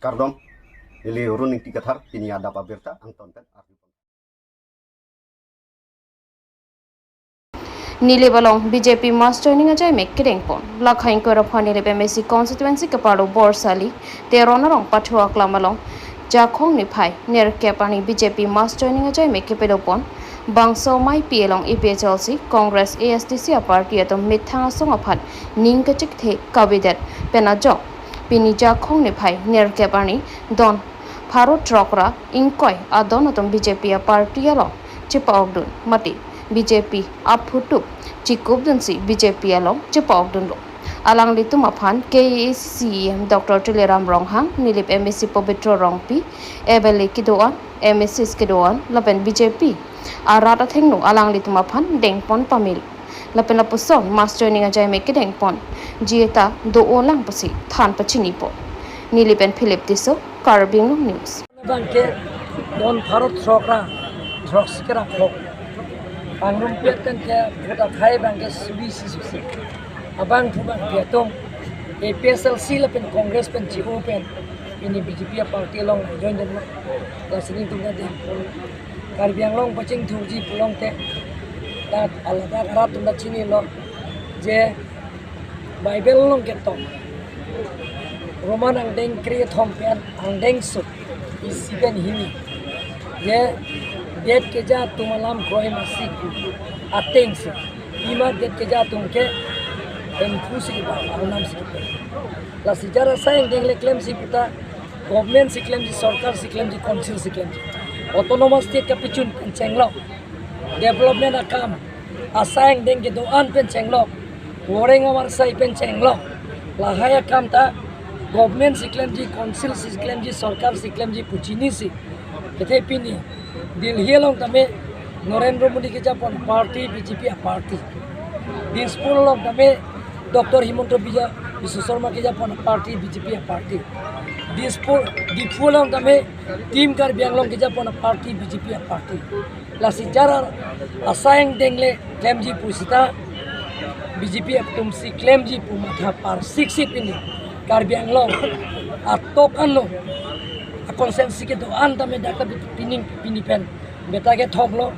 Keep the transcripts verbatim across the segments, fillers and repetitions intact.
Kardom, neli Run Ingti Kathar, pini adap abirta angton pen arju. Nilip along B J P mass joining ajai mek kedengpon. Lakha ingkoi ra pho Nilip M A C constituency kepado Borsali, Teron arong pathu aklam along Jakhong niphai nerkep arni B J P mass joining ajai mek kepadopon. Bangso maipi along A P H L C, Congress, A S D C a-party atum methang asong aphan ning kachikthe kavedet pen ajok pini Jakhong niphai nerkep arni don pharo throk ra ingkoi adon atum B J P a-party along chepa-okdun mate B J P aphutup chikupdunsi B J P along chepa-okdunlo. Alanglitum aphan K A A C C E M Doctor Tuliram Ronghang, Nilip M A C Pobitro Rongpi, M L A kedo-an, M A Cs kedo-an lapen B J P arat athengno alanglitum aphan dengpon pamelo. Lapen lapuson mass joining ajai mek kedengponji ta do-olang pusi than pachinipon. Nilip pen Philip Tisso, Karbi Anglong News. Abangke don pharo throk ra throksi kera throk. Pangrumpet pen ke vote akhai abangke subi si susi. Abangphu abangpi atum A P H L C lapen Congress pen chi-o pen pini B J P a-party along join dunlo. Lasi nelitum ta dengpon. Karbi Anglong pachingthurji pulote ta alada arat atum ta chinilo je Bible along ketok Roman angdeng kre-thom pen angdengso isi pen hini, je det keja atum alam kroi masi atengsi, pima det keja atum ke hemphu si kiba arnam si kiba. Lasi jar asai angdeng le klemsi puta government si klemji, sorkar si klemji, council si klemji. Autonomous state kapachun pen chenglok, development akam asai angdeng kedo-an pen chenglok, voreng avarsai pen chenglok. Lahai akam ta government si klemji, council si klemji, sorkar si klemji pu chinisi. Kethe pini Delhi along tame Narendra Modi kejapon party B J P a-party. Dispur along tame Doctor Himanta Bija-, Biswa Sarma kejapon party B J P a-party. Dispur, Diphu along tame Team Karbi Anglong kejapon party B J P a-party. Lasi jar asai angdeng le klemji pu sita B J P atum si klemji pu matha parsik si pini Karbi Anglong atok ano a-constituency kedo-an tame dak ta pini, pini pen beta kethomlo,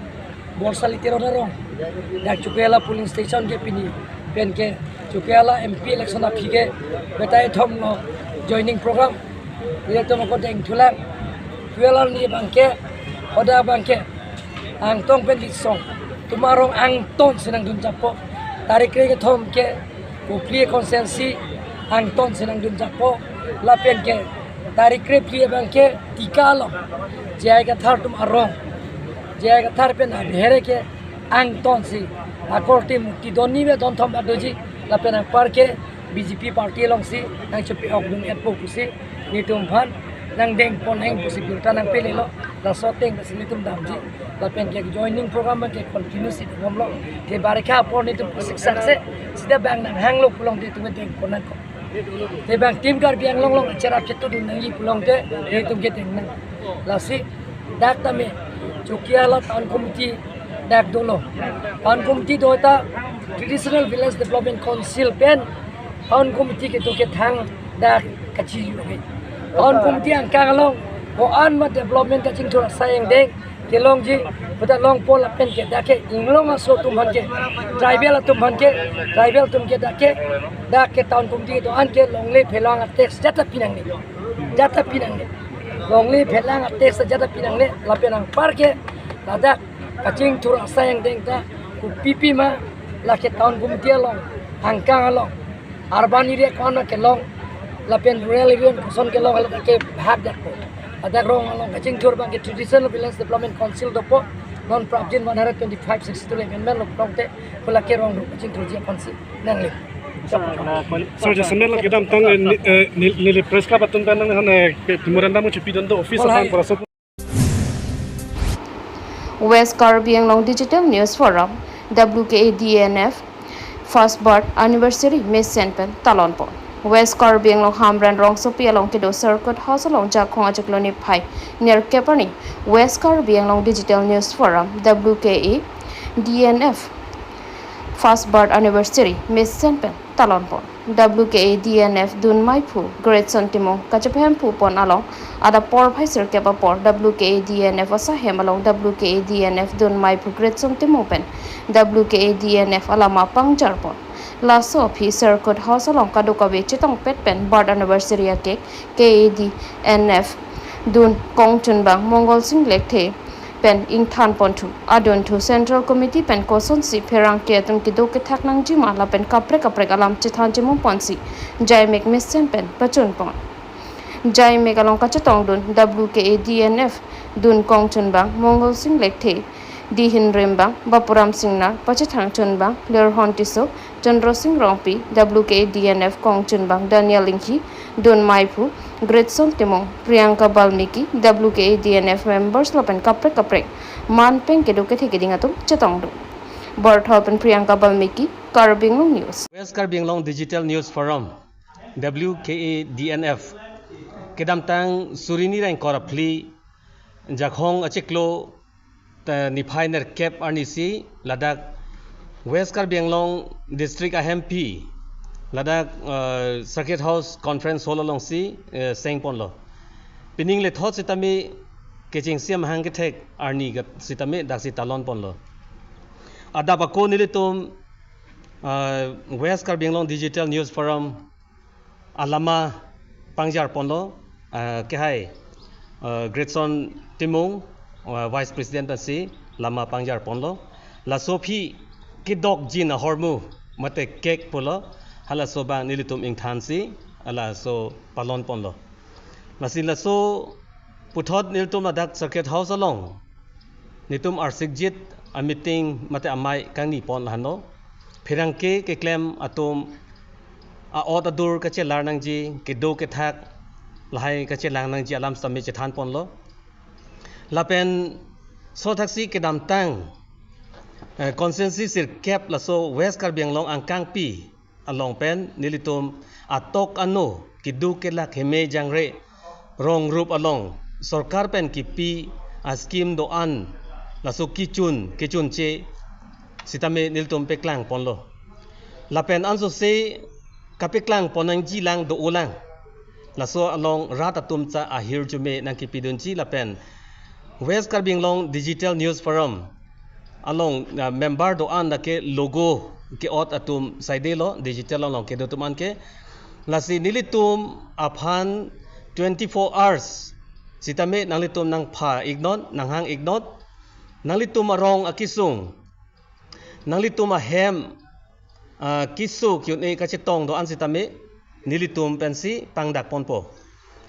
Borsali Teron arong, dak Chokihola polling station ke pini pen ke Chokihola M P election aphi ke beta kethomlo joining program. Ilitum ako dengthulang. Tuelar ni abangke, oda abangke Angtong pen Litsong atum arong angton si nangdun japo. Tarik kre-kethom ke Kopili constituency angton si nangdun japo. Lapen ke tarik krephli abangke Tika along J I Kathar atum arong, J I Kathar pen abehere ke angton si akorte muti don ni ve don thom adoji. Lapen anparke B J P party alongsi nangchepa-okdun-etpo pusi nelitum aphan nangdengpon heng pusi birta nangpelelo. Laso ateng si nelitum damji. Lapen ke joining program ke continue si dengpon lo. Te barikha apor nelitum pusik sakse sida bang nanghanglo pulote nelitum dengpon nangkok. Te bang Team Karbi Anglong along cherap chetudun nangji pulote nelitum ke deng nang. Lasi dak tame Chokihola Town Committee dak dolo. Town Committee do ta Traditional Village Development Council pen Town Committee kedo kethang dak kachiju ke. Town Committee angkang along ko-an ma development kachingthur asai angdeng kelongji, puta longpo lapen ke dak ke inglong aso atum aphan ke, tribal atum aphan ke, tribal atum ke dak ke, dak ke Town Committee do-an ke longle phelang a-tax jat ta pinangne. Jat ta pinangne. Longle phelang a-tax jat ta pinangne, lapen anparke ladak kachingthur asai angdeng ta kopipi ma lake Town Committee along, angkang along, urban area ko-an ma kelong, lapen rural area koson kelong, hala ke bhag dakpo. Ladak rong along kachingthur abangke Traditional Village Development Council dopo, non prapjin one hundred twenty-five sixty-two amendment lo pulote, hala ke rong kachingthurji aphansi nangle. Sir, jasemet lake kedamtang, eh, ni, eh, ni, neli press club atum pen nang han, eh, pe-, memorandum chepidun do office aphan pora so. West Karbi Anglong Digital News Forum, W K A D N F, first birth anniversary mesen pen talonpo. West Karbi Anglong Hamren rongsopi along kedo Circuit House along Jakhong achiklo niphai nerkep arni West Karbi Anglong Digital News Forum, W K A D N F, first birth anniversary mesen pen talon pon. W K A D N F dun maiphu Greatson Timung kachepahemphu pon along adap porphai sirkep apor W K A D N F asahem along W K A D N F dun maiphu Greatson Timung pen W K A D N F alama pangjar pon. Laso aphi Circuit House along kadokave chetongpet pen birth anniversary a cake K A D N F dun kongchunbang Mongol Sing Lekthe pen ingthan ponthu. Adunthu Central Committee pen kosonsi pherangke atum kedo kethak nangjima lapen kaprek kaprek alam chethan chimum ponsi jaimek mesen pen pachun pon. Jaimek along kachetongdun W K A D N F dun kongchunbang Mongol Sing Lekthe, dihin rimbang Bapuram Singnar, pachethang chunbang Lirhon Tisso, Chandra Sing Rongpi, W K A D N F kongchunbang Daniel Inghi, dun maiphu Greatson Timung, Priyanka Balmiki, W K A D N F members lapen kaprek kaprek man pen kedo kethe keding atum chetongdun. Birth Hall pen Priyanka Balmiki, Karbi Anglong News. West Karbi Anglong Digital News Forum, W K A D N F, kedamtang suri ni ra ingkoi ra phli Jakhong achiklo ta niphai nerkep arnisi ladak West Karbi Anglong District ahempi ladak, eh, Circuit House Conference Hall alongsi, eh, seng ponlo. Pining lethot sitame kechengsi amahang kethek arni gat sitame daksi talon ponlo. Adap ako nelitum, eh, West Karbi Anglong Digital News Forum alama pangjar ponlo, ah, kehai, ah, Greatson Timung, ah, Vice President pensi lama pangjar ponlo. Laso aphi kedokjin ahormu mate cake pulo, halaso abang nelitum ingthansi halaso palon ponlo. Lasi laso puthot nelitum ladak Circuit House along netum arsikjit a meeting mate amei kangni pon lahenlo. Pherangke keklem atum a-ot adur kachelar nangji, kedo kethak lahai kachelang nangji alam sitame chethan ponlo. Lapen sothaksi kedamtang, eh, constituency sirkep laso West Karbi Anglong angkangpi along pen nelitum atok ano kedo kelak heme jangre rong rup along sorkar pen kipi a-scheme do-an laso kechun kechunche sitame nelitum peklang ponlo. Lapen ansose kapeklang pon nangji lang do-o lang. Laso along rat atum cha ahirjume nangkipidunji lapen West Karbi Anglong Digital News Forum along, ah, member do-an lake logo ke-ot atum saidelo digital along kedo atum anke. Lasi nelitum aphan twenty-four hours sitame nanglitum nangpha iknon, nanghang iknon, nanglitum arong akesung, nanglitum ahem, ah, keso ke-un-e kachetong do-an sitame nelitum pensi pangdak ponpo.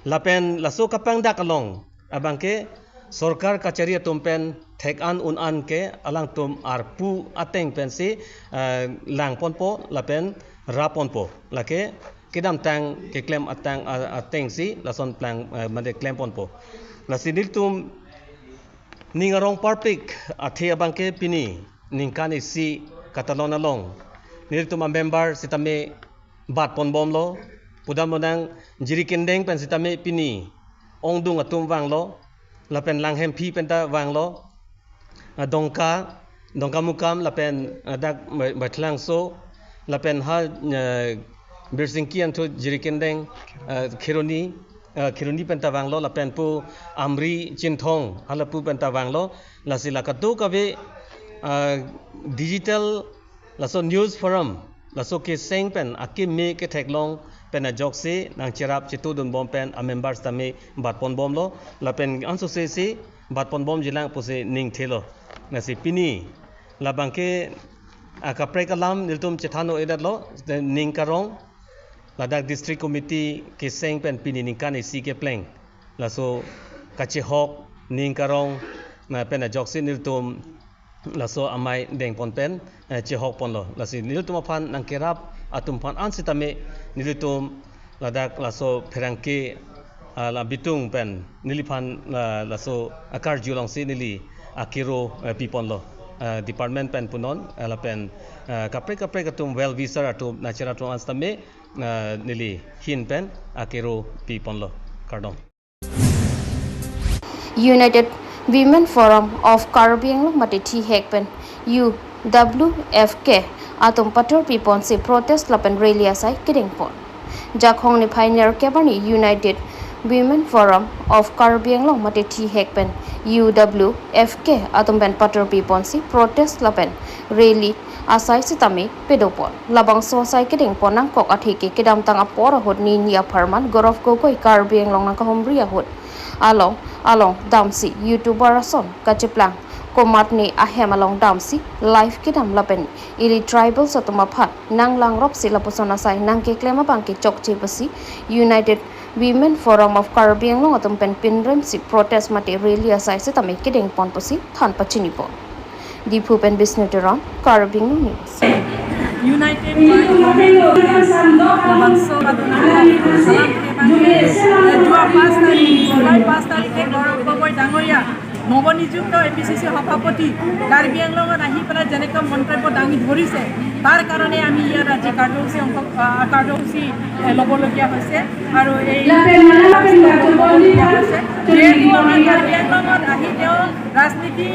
Lapen laso kapangdak along abangke sorkar kachari atum pen thek an un an ke alangtum arpu ateng pensi, eh, lang ponpo lapen ra ponpo. Lake kedamtang keklem atang, a-, atengsi lason plang, eh, mande klem ponpo. Lasi nelitum ning arong parpik athe abangke pini ningkan isi katalon along nelitum a-member sitame bat ponbomlo. Pudam bonang Jirikindeng pen sitame pini ongdung atum vanglo, lapen Langhemphi penta vanglo, ah, Dongka, Dongkamukam lapen, ah, dak Bai-, Baithalangso, lapen ha, eh, Birsingki anthu Jirikindeng, eh, Kheroni, eh, Kheroni penta vanglo, lapen pu Amri Chinthong halapu penta vanglo. Lasi la kadokave, ah, digital laso news forum laso keseng pen akeme ketheklong pen ajoksi nangcherap chetudunbom pen a-member sitame bat ponbomlo, lapen ansose si bat ponbomjilang pusi ning thelo. Lasi pini labangke akaprek alam nelitum chethan-o-edetlo, ning karong ladak district committee keseng pen pini ningkan isi kepleng laso kachehok ning karong, na pen ajoksi nelitum laso amei dengpon pen, eh, chehok ponlo. Lasi nelitum aphan nangkerap atum aphan ansitame nelitum ladak laso pherangke, ah, la bitung pen neliphan, ah, laso akarju alongsi neli akero, eh, piponlo. Ah, department pen punon, ah, lapen, ah, kaprek kaprek atum well wisher atum nangcherap atum ansitame, ah, neli ahin pen akero piponlo. Kardom. United Women Forum of Karbi Anglong mate thihek pen U W F K atum patur piponsi protest lapen rally asai kedengpon. Jakhong niphai nerkep arni United Women Forum of Karbi Anglong mate thihek pen U W F K atum pen patur piponsi protest lapen rally asai sitame pedopon. Labangso asai kedengpon nangkok atheke kedamtang apor ahut nini apharman Gaurav Gogoi Karbi Anglong nangkahumri ahut along along damsi YouTuber ason kacheplang komatne ahem along damsi live kedam lapen ili tribals atum aphan nanglang ropsi lapuson asai nangkeklem abang ke chokche pusi United Women Forum of Karbi Anglong atum pen pinremsi protest mate rally asai sitame kedengpon pusi than pachinipon. Diphu pen Bisnu Teron, Karbi Anglong News. United Karbi Anglong Labangso Badunang Salam Kebang, eh, যোৱা পাঁচ তাৰিখ, জুলাই পাঁচ তাৰিখে গৌৰৱ গগৈ ডাঙৰীয়া নৱনিযুক্ত A P C চি সভাপতি কাৰ্বি আংলঙত আহি পেলাই যেনেকৈ মন্তব্য দাঙি ধৰিছে, তাৰ কাৰণে আমি ইয়াত আজি কাৰ্যসূচী অংশ, আহ, কাৰ্যসূচী, এ, ল'বলগীয়া হৈছে। আৰু এই কাৰ্যসূচী ল'বলগীয়া হৈছে। যিহেতু আমাৰ কাৰ্বি আংলঙত আহি তেওঁ ৰাজনীতি,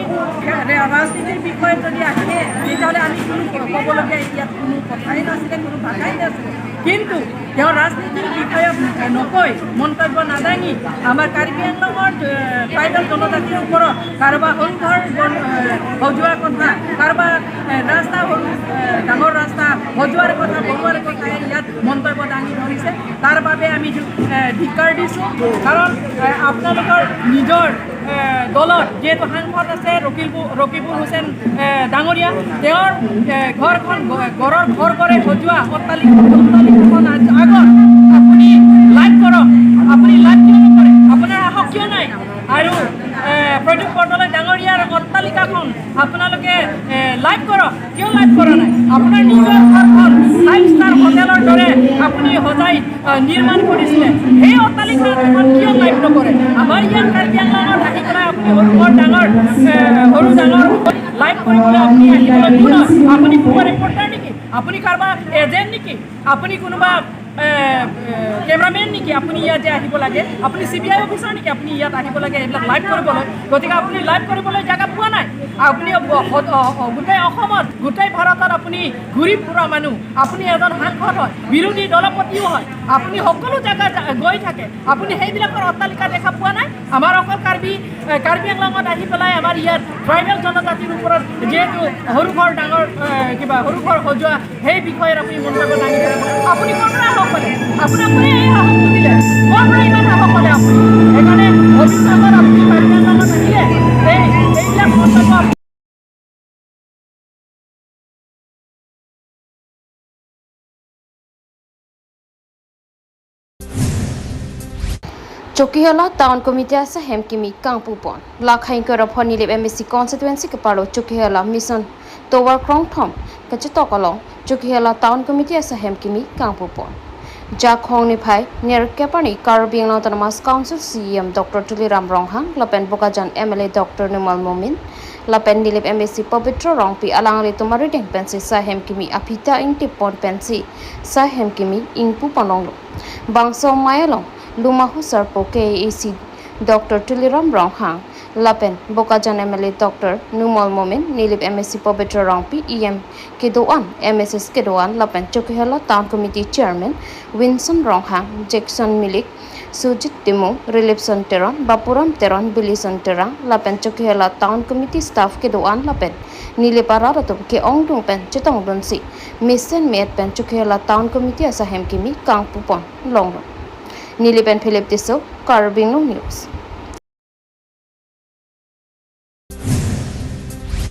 ৰা-, ৰাজনীতিৰ বিষয়ে যদি আহে, তেতিয়াহ'লে আমি কোনো ক-, ক'বলগীয়া ইয়াত কোনো কথাই নাছিলে, কোনো ভাষাই নাছিলে। কিন্তু তেওঁ ৰাজনীতিৰ বিষয়ে নকৈ, মন্তব্য নাদাঙি আমাৰ কাৰ্বি আংলঙৰ, এ, ট্ৰাইবেল জনজাতিৰ ওপৰত কাৰোবাৰ সৰু ঘৰ বন-, এ, সজোৱাৰ কথা, কাৰোবাৰ, এ, ৰাস্তা সৰু, এ, ডাঙৰ ৰাস্তা সজোৱাৰ কথা, বনোৱাৰ কথা ইয়াত মন্তব্য দাঙি ধৰিছে। তাৰ বাবে আমি, এ, ধিক্কাৰ দিছোঁ। কাৰণ, এ, আপোনালোকৰ নিজৰ, এ, দলৰ যিহেতু সাংসদ আছে ৰকিবুল, ৰকিবুল হুছেইন, এ, ডাঙৰীয়া, তেওঁৰ, এ, ঘৰখন গ-, গড়ৰ ঘৰ কৰে সজোৱা অট্টালিকা, অট্টালিকাখন আগ-, আগত আপুনি লাইভ কৰক। আপুনি লাইভ কিয় নকৰে? আপোনাৰ সাহস কিয় নাই? আৰু, এ, প্ৰদ্যুৎ বৰদলৈ ডাঙৰীয়াৰ অট্টালিকাখন আপোনালোকে, এ, লাইভ কৰক। কিয় লাইভ কৰা নাই? আপোনাৰ নিজৰ ঘৰখন ফাইভ ষ্টাৰ হোটেলৰ দৰে আপুনি সজাই, আহ, নিৰ্মাণ কৰিছিলে। সেই অট্টালিকাখন কিয় লাইভ নকৰে? আমাৰ ইয়াত কাৰ্বি আংলঙত আহি পেলাই আপুনি সৰু বৰ ডাঙৰ, এ, সৰু ডাঙৰ লাইভ কৰিবলৈ আপুনি আহিবলৈ কোন হয়? আপুনি কোনোবা ৰিপৰ্টাৰ নেকি? আপুনি কাৰোবাৰ এজেণ্ট নেকি? আপুনি কোনোবা, এ, এ, কেমেৰামেন নেকি? আপুনি ইয়াত যে আহিব লাগে, আপুনি চি বি আই অফিচাৰ নেকি? আপুনি ইয়াত আহিব লাগে এইবিলাক লাইভ কৰিবলৈ। গতিকে আপুনি লাইভ কৰিবলৈ জেগা পোৱা নাই। আপুনি অ-, অ-, অ-, গোটেই অসমত, গোটেই ভাৰতত আপুনি ঘূৰি ফুৰা মানুহ। আপুনি এজন সাংসদ হয়, বিৰোধী দলপতিও হয়। আপুনি সকলো জেগাত যা-, গৈ থাকে। আপুনি সেইবিলাকৰ অট্টালিকা দেখা পোৱা নাই? আমাৰ অকল কাৰ্বি, এ, কাৰ্বি আংলঙত আহি পেলাই আমাৰ ইয়াত ট্ৰাইবেল জনজাতিৰ ওপৰত যিহেতু সৰু ঘৰ ডাঙৰ, এ, কিবা সৰু ঘৰ সজোৱা, সেই বিষয়ে আপুনি মন্তব্য দাঙি ধৰিব। আপুনি ক'ৰ পৰা সাহস পালে? আপোনাক কোনে এই সাহসটো দিলে? ক'ৰ পৰা ইমান সাহস পালে আপুনি? সেইকাৰণে ভৱিষ্যতত আপুনি কাৰ্বি আংলঙত আহিলে এই, এইবিলাক মন্তব্য Chokihola Town Committee asahem kimi kangpupon. Lakha ingkoi ra pho Nilip M A C constituency keparlo Chokihola Mission Tovar krongthom kachetok along Chokihola Town Committee asahem kimi kangpupon. Jakhong niphai nerkep arni Karbi Anglong Autonomous Council C E M Doctor Tuliram Ronghang lapen Bokajan M L A Doctor Numal Momin lapen Nilip M A C Pabitra Rongpi alanglitum arideng pensi sahem kimi aphita ingtippon pensi sahem kimi ingpupon longlo. Bangso amei along Lumahu Sarpo K A A C Doctor Tuliram Ronghang lapen Bokajan M L A Doctor Numal Momin, Nilip M A C Pabitra Rongpi, E M kedo-an, M S S kedo-an lapen Chokihola Town Committee Chairman Winson Ronghang, Jackson Milik, Sujit Timung, Rilipson Teron, Bapuram Teron, Bilison Terang lapen Chokihola Town Committee staff kedo-an lapen Nilip arat atum ke-ongdung pen chetongdunsi mesen me-et pen Chokihola Town Committee asahem kimi kangpupon longlo. Nilip pen Philip Tisso, Karbi Anglong News.